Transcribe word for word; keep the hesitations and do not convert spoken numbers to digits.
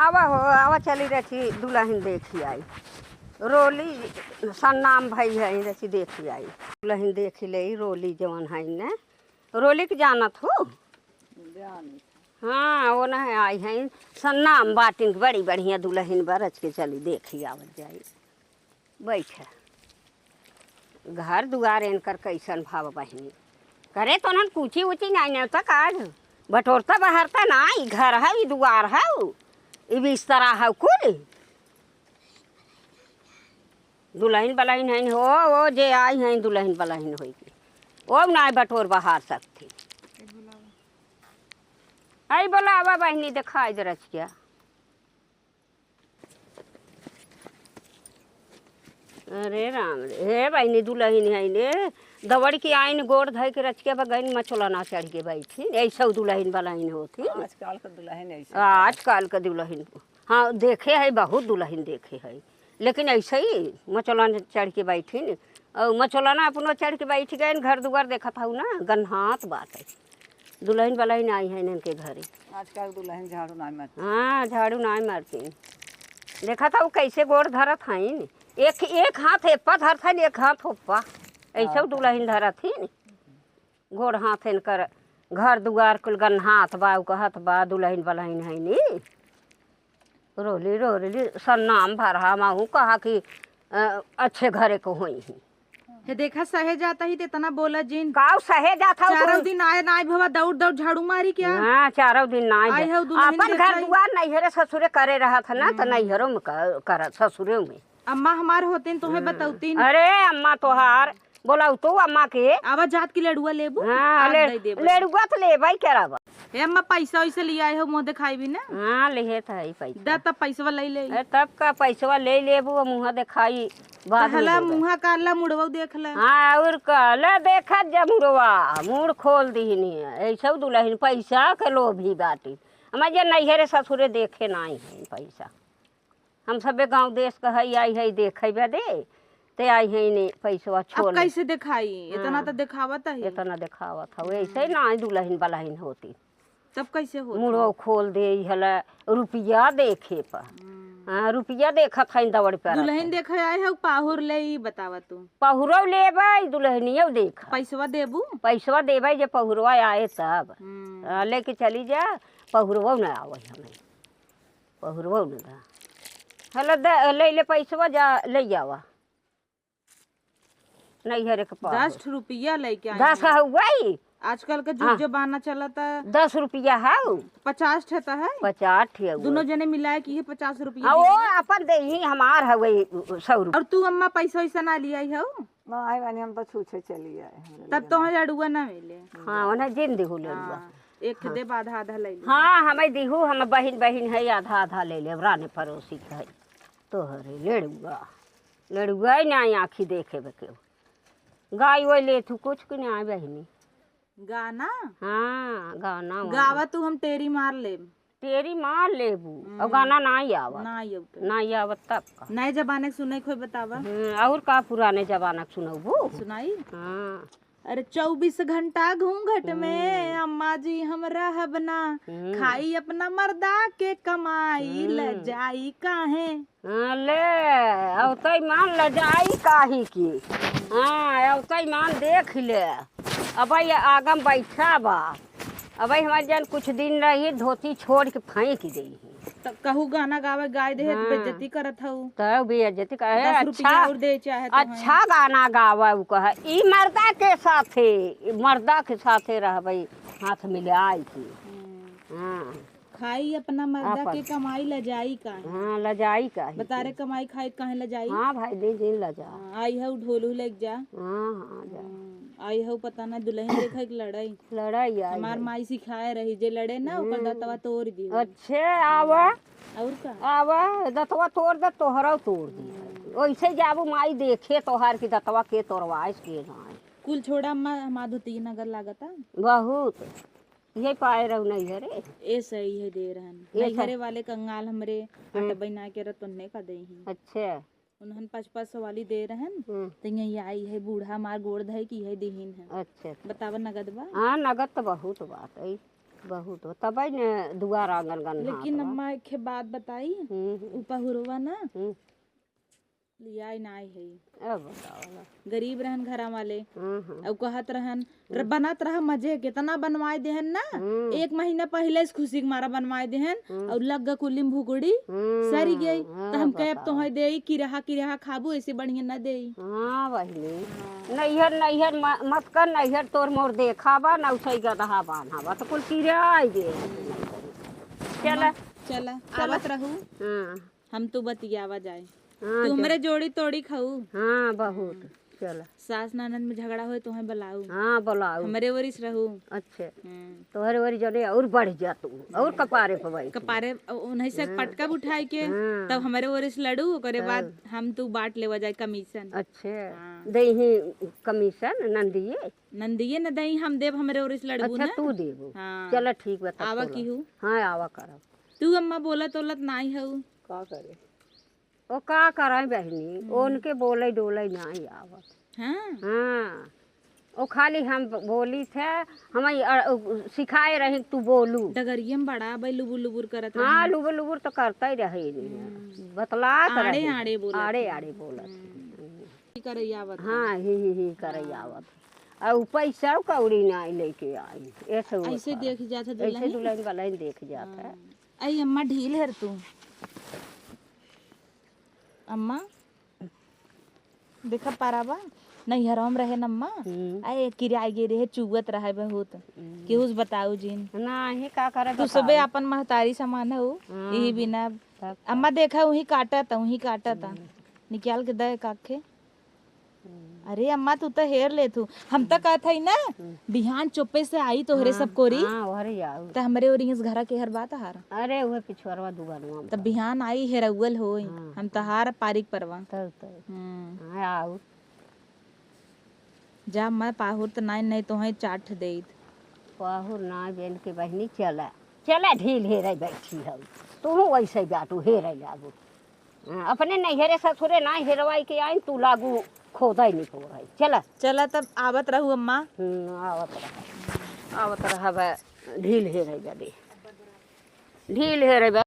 आवा हो, आवा, चली रची दुलहिन देखी आई। रोली सन्नाम भई है, रची देखी आई। दुलहिन देखी ले, रोली जवन है ने, रोली के जानत हो? हाँ, वो ना है, आई है सन्नाम बाटिन, बड़ी बढ़िया दुलहिन बा, रच के चली देखी आवत जाई। बैठे। घर दुआर इनकर कैसन भाव बहिनी। करे तो उन्हन कूची ऊची नाई, नेवता काज। बटोरता बहारता ना, ई घर है, ई दुआर है, ई बिस्तरा है, कुल। दुलहिन बलहिन हइन हो, वो जे आई हइन दुलहिन बलहिन होई के। वो नाई बटोर बहार सकती। आई बोलावा बहिनी, देखाई दे रचिया। अरे राम रे, हे बहिनी, दुलहिन है ने, दौड़ के आइन, गोड़ धइ के रचिया बा गइन, मचोला ना चढ़ के बैठी, ऐसा दुलहिन बलहिन होती। आजकल के दुलहिन ऐसे। आजकल के दुलहिन, हाँ, देखे है, बहुत दुलहिन देखे है, लेकिन ऐसे ही मचोला न चढ़ के बैठी न, और मचोला ना अपनो चढ़ के बैठ गए न, घर दुआर देखत हऊ ना, गन्हात बाटे। दुलहिन बलहिन आई है इनके घरे। आजकल दुलहिन झाड़ू ना मारती। हाँ, झाड़ू ना मारती। देखत हऊ कैसे गोड़ धरत हईन, एक, एक हाथ एप्पा धरत हईन, एक हाथ ओप्पा, ऐसे हाँ। दुलहिन धरत हईन। गोड़ हाथ इनकर घर दुआर कुल गन्हात बा, उ कहत बा, दुलहिन बलहिन है नी। रोली, रोली, सन्नाम भर हम आहू कहा कि, अ, अच्छे घरे को होई ही। हे देखा, सहे जाता ही त इतना बोला जिन। काऊ सहे जात हऊ चारों तू? दिन आए ना आए भवा, दौड़ दौड़ झाड़ू मारी क्या? हाँ, चारों दिन ना आए आए जा। हऊ दुलहिन अपन घर देखा ही। दुआर नैहरे ससुरे करे रहत है ना, त हम्म। नैहरों में कर, करत, ससुरे में। अम्मा हमार होतिन, तोहे हम्म। बतौतिन। अरे अम्मा तोहार, बोलाऊ तो अम्मा के। आवा जात की लड़ुआ लेबू? हाँ, आग ले-, दे देबू। लड़ुआ तो लेबई करब। हे अम्मा, पैसा वैसे ले आए हो, मुँह दिखाई भी ना। हाँ, लेहे तो है पैसा। दा तब पैसवा ले ले। ए, तब का पैसवा ले लेबू, मुँह दिखाई बाद में कहला देबे। मुँह काला मुड़वा देख ले। हाँ, और कहला देखत जा मुड़वा, मुड़ खोल दीहनी है। ऐसे दुलहिन पैसा के लोभी बाटी। हमार जे नैहरे ससुरे देखे नाई है पैसा। हम सबे गाँव देश के हई, आई हई देखे बदे, ते आई हई ने पैसवा अब छोड़। कैसे देखाई? इतना हाँ। तो देखावत ही। इतना देखावत हऊ, ऐसे ही ना दुलहिन बलहिन होती। तब कैसे होती? मुड़ो खोल दे, ई हला रुपया देखे पर। हम्म। हाँ, रुपया देखत हई दौड़ पर दुलहिन रहत है। देखे आए हऊ, पाहुर ले ई बतावा तू। पहुरौ लेबै, दुलहिनियो देख। पैसवा देबू? पैसवा देबै, जे पहुरवा आए तब। हम्म। हाँ, लेके चली जा, पहुरवो न आवै हमें। पहुरवो न दा। हला दे, ले ले पैसवा जा, ले आवा। नैहरे के पाहुर। दस रुपया लेके आई दस हूँ। हउवै? आजकल के जुग हाँ। जमाना चलता। दस रुपया हउ? पचास ठे त है। पचास ठे हउवै। दुनो जने मिलाए के इहे पचास रुपया हाँ, दिए। वो अपन देही हमार हउवै सौ रुपया। और तू अम्मा पैसा वैसा ना लियाई हउ? ना, आई बानी, हम तो छूछे चली आए, हमरे तब लिए तो ना। लड़ुआ ना मिले। हाँ, उन्हें जिन दिहु लड़ुआ। हाँ, एक हाँ। देब आधा आधा ले ले। हाँ, हमें दिहु, हम बहिन बहिन है, आधा आधा ले ले, राने पड़ोसी के है। तोहरे लड़ुआ, लड़ुआ ही ना आँखी देखे बे केहू। गाई वो ले तू कुछ कि ना बहिनी। गाना? हाँ, गाना वाना। गावा तू, हम टेरी मार लेब। टेरी मार लेबू। हम्म। अब गाना नाई आवत। नाई आवत। नाई आवत तब का। नए जमाने के सुने के होई बतावा। हम्म, और का पुराने जमाना के सुनौबू? सुनाई? हाँ। अरे चउबीस घंटा घूंघट में हम्म। अम्मा जी हम रहब ना। हम्म। खाई अपना मर्दा के कमाई, हम्म। लजाई काहे? हाँ, ले, अवतै मान लजाई काहे की? हाँ, अवतै मान देख ले। अबै आगम बैठा बा। अबै हमार जन कुछ दिन रही, धोती छोड़ के फेंक देई। त कहू गाना गावे, गाय देहे त हाँ। बेइज्जती करत हऊ। तब बेइज्जती करे, दस रुपया अच्छा, और दे चाहे तो अच्छा हैं। गाना गावे, उ कहे, "ई मर्दा के साथे, ई मर्दा के साथे रहबै, हाथ मिलाई के।" हम्म। हाँ। खाई अपना मर्दा अपन। के कमाई, लजाई काहे? हाँ, लजाई काहे बता रे, के? कमाई खाई काहे लजाई? हाँ भाई, दे जिन लजा। हाँ, आई हऊ ढोलू लेके जा। हाँ, हाँ, जा। हम्म, आई हऊ पता ना दुलहिन देखा एक लड़ाई। लड़ाई आई हमार है। माई सिखाए रही, जे लड़े ना, ओकर हम्म। दतवा तोड़ दी। अच्छे, आवा। और का? आवा, दतवा तोड़ दे, तोहरा तोड़ दी। हम्म। वैसे जाबू माई देखे तोहार की दतवा के तोड़वाइस के ना। कुल छोड़ा अम्मा, हमार धोती नगर लागता। बहुत। ये पाए रहू नैहरे। ए सही है दे रहन। ए सही। नैहरे वाले कंगाल हमरे हम्म। आटा बना के रतन ने का दे ही। अच्छा। उन्हन पाँच पाँच सौ वाली दे रहन। हम्म। तो यही आई है बूढ़ा मार गोड़ धई की है दिहिन है। अच्छा, अच्छा। बतावा नगद बा? हाँ, नगद तो बहुत बात है। बहुत हो, तबै न दुआर आंगन गन्हात लेकिन बा। अम्मा, एक ठे बात बताई, हम्म, हम्म। उ पहुरवा ना हम्म। लियाई नाई है। अब बताओ ना। गरीब रहन घरा वाले। हम्म, हम्म। अउ कहत रहन, "र-, हम्म। बनत रहा मजे, केतना बनवाए देहन ना।" हम्म। एक महीना पहिले से खुशी के मारा बनवाए देहन, हम्म। अउ लग ग कुलिम भुगड़ी, हम्म, सरी गई। हाँ, त हम कहे, "अब बताओ। तोहे देई, किरहा, किरहा खाबू, ऐसे बढ़िया न देई।" हाँ, बहिनी। हाँ। नैहर, नैहर म-, मत कर, नैहर तोर मोर देखा बा, न उसई गदहा बान्हा बा, त कुल किराई दे। चला। चला, चला। आवत रहू। हाँ। हम तो बतियावा जाए। हाँ, तू जा। हमरे जोड़ी तोड़ी खाऊ। हाँ, बहुत। हम्म। चला। सास ननद में झगड़ा होए तो हमें बुलाऊ। हाँ, बुलाऊ। हमरे वरिस रहू। अच्छे। हम्म। तोहरे वरी जने और बढ़ जा तू, और कपारे पे बैठ। कपारे, उ-, उन्हीं से हाँ। पटका उठाए के, हाँ। तब हमरे वरिस लड़ू, ओकरे हाँ। बाद हम तू बांट लेवा जाए कमीशन। अच्छे। हाँ। देही कमीशन नंदिये? नंदिये न देही, हम देब हमरे वरिस लड़बू अच्छा, ना। तू देबू। हाँ। चला ठीक बा, तब आवा तोला। की हूँ। हाँ, आवा करब। तू अम्मा बोलत ओलत नाई हऊ। का करे? ओ का करे बहिनी, हम्म। ओनके बोले डोले नाई आवत। हाँ? हाँ। ओ खाली हम ब-, बोली थे, हम ई, अ, ओ, सिखाए रही तू बोलू। डगरिया में बड़ा बई लुबुर लुबुर करत हाँ, रही। लुबुर लुबुर तो करते रही। हम्म। बतलात आड़े रही। आड़े बोलत आड़े रही। आड़े बोलत हम्म। रही। ही करे आवत हाँ, रही। ही, ही, ही करे हाँ। आवत। आ उ पैसा कौड़ी नाई लेके आई। ऐसे वो ऐसे कर। देख जात है ऐसे दुल्हन। दुल्हन वाला ही देख जात है। हाँ। आई अम्मा ढील हर तू। अम्मा, देखा पारा बा, नैहरवा में रहे न अम्मा, हम्म। आ एक किराए गे रहे, चुगत रहे बहुत। हम्म। केहू से बताऊ जिन। नाही, का करे तू बताऊ? सबे आपन महतारी समान हऊ, हाँ, यही हाँ। बिना। तब का? अम्मा देखा, उही काटत, उही काटत। हम्म। निकाल के दे काखे। हम्म। अरे अम्मा, तू त हेर लेत हू। हम त कहत हई ना, हम्म। बिहान चुप्पे से आई तोहरे हाँ, सब कोरी। हाँ, ओहरे आऊ। त हमरे ओरी इस घरा के हर बात हार। अरे, उहे पिछुअरवा दुगनवा में त बा। बिहान आई हेरौल होई। हाँ, हम हाँ। तहार पारिक परवा। तब, तब। हम्म। हाँ, आऊ। जा अम्मा, पाहुर त नाई, नाई तोहे चाट देइत। पाहुर नाई बेन के बहिनी, चला। चला, ढील हेरे बैठी हऊ। तू वैसे बाटू हेरे लागू। हाँ, अपने नैहरे ससुरे ना हेरवाई के आइन, तू लागू खोदै नहीं पो रही। चला। चला तब आवत रहू अम्मा। हम्म, आवत रह। आवत रह बे, ढील हेरे बे। ढील हेरे बे।